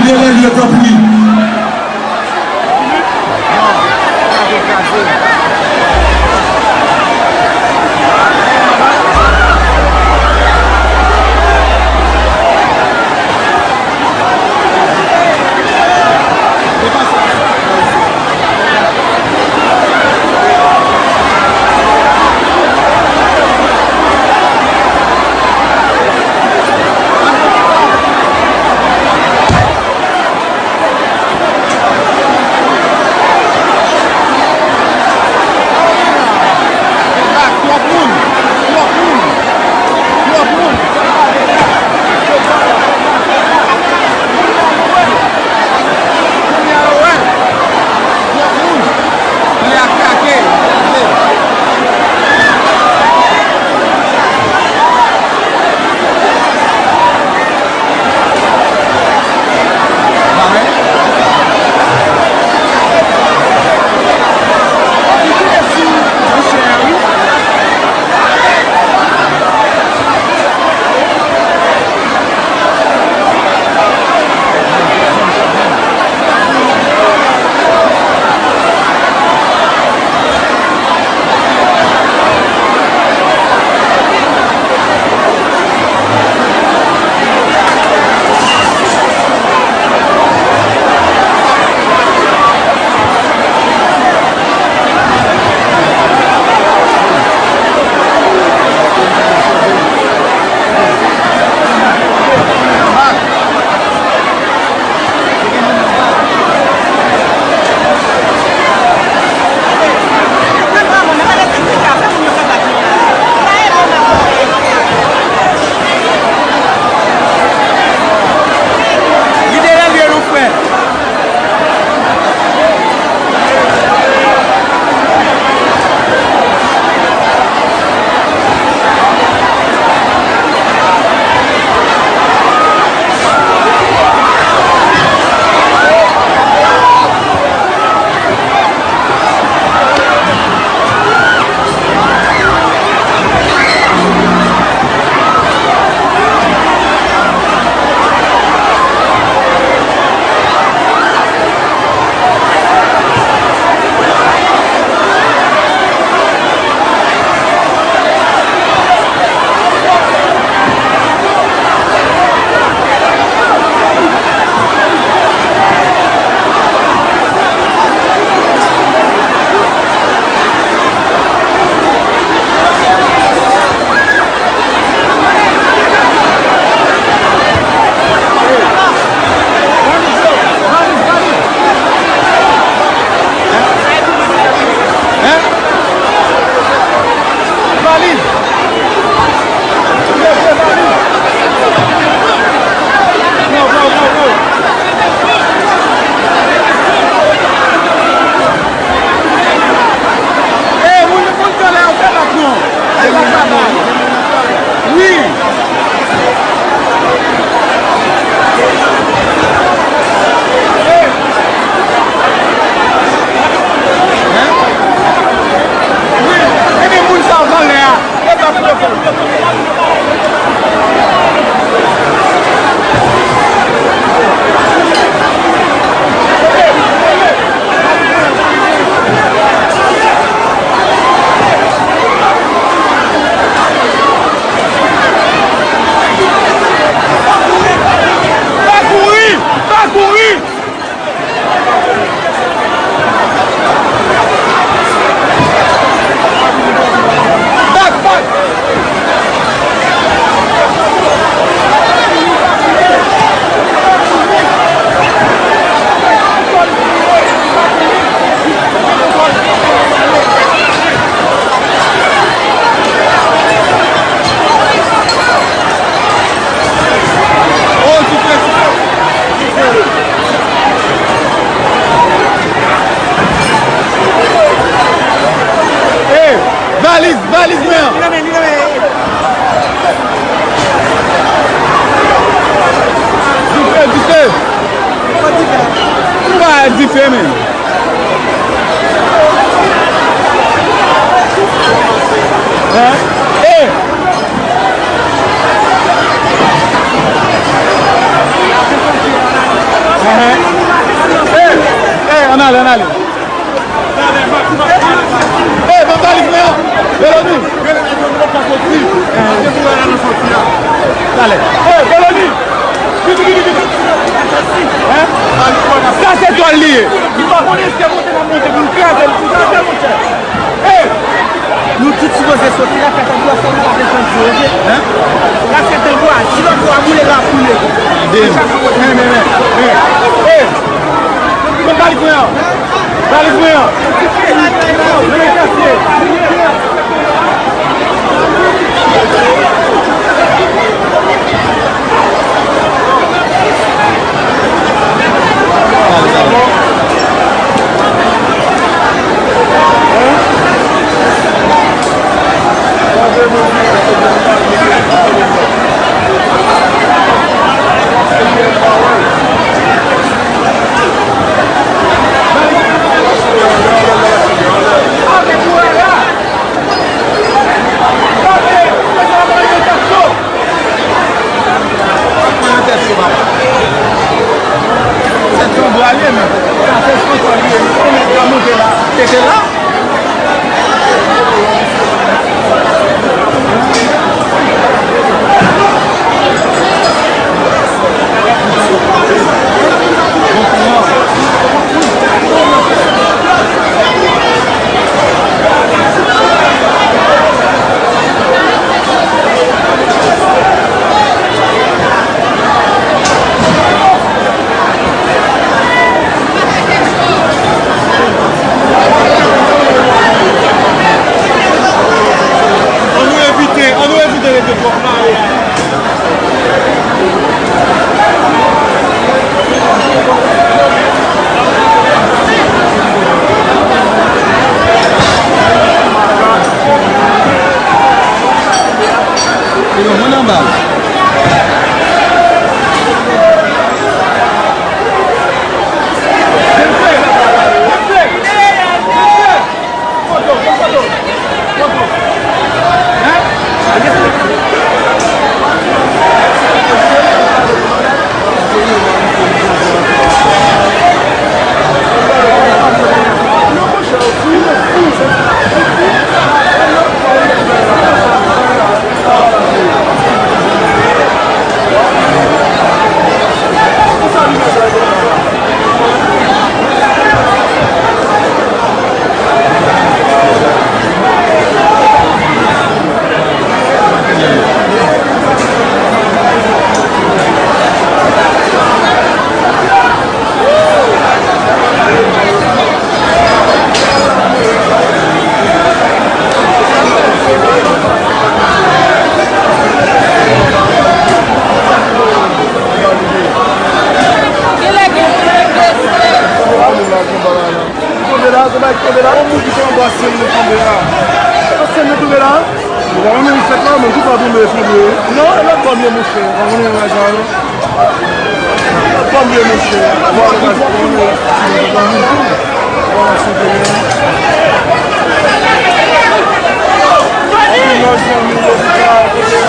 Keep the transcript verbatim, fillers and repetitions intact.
Délève, tanpri. Li te rele nou frè. Valiz! Valiz! Valiz! Ey, moun, moun kanlè yo fè lòt non. Wi. Wi. Ebyen, moun sa yo kanlè a. Pa kouri! Pa kouri! Hey, valiz, valiz mwen an. Dife, dife. Pa dife, men. Hein? Hey! Hey, hey, ann ale, ann ale. Hey, ban m valiz mwen an. Beloni. Talè. Hey, Beloni. Vite, vite, vite. Hein? Sa se tòl li ye. Li pa konnen se monte nan monte pou l kraze l, pou kraze, monchè. Hey! Nou tout sipoze soti la, fè tankou a, fò nou pa desann di, oke? Hein? La fè tankou a, si lòt bò a boule, l ap boule. Men, men, men, men. Hey! Pran valiz mwen an. Valiz mwen an. Men, men, kase. Tèt yo, papa. Tèt yo dwa ye, men. Sa se sou kò li ye. Li konnen l ka monte la. Tete la. An nou evite, an nou evite rete twòp mare a. Yo, moun anba. Kenbe la, kenbe la. Yon moun ki te anba sèn nan tonbe la. Anba sèn nan tonbe la. Ou pa konnen li fèt la, men tou pa tonbe, tonbe. Non, e lòt bò m ye, monchè. Ou pa konnen yon raja, non. Lòt bò m ye, monchè. Bon, ou pa konnen. Bon, se te. Anpil lòt zanmi, lopital, kote.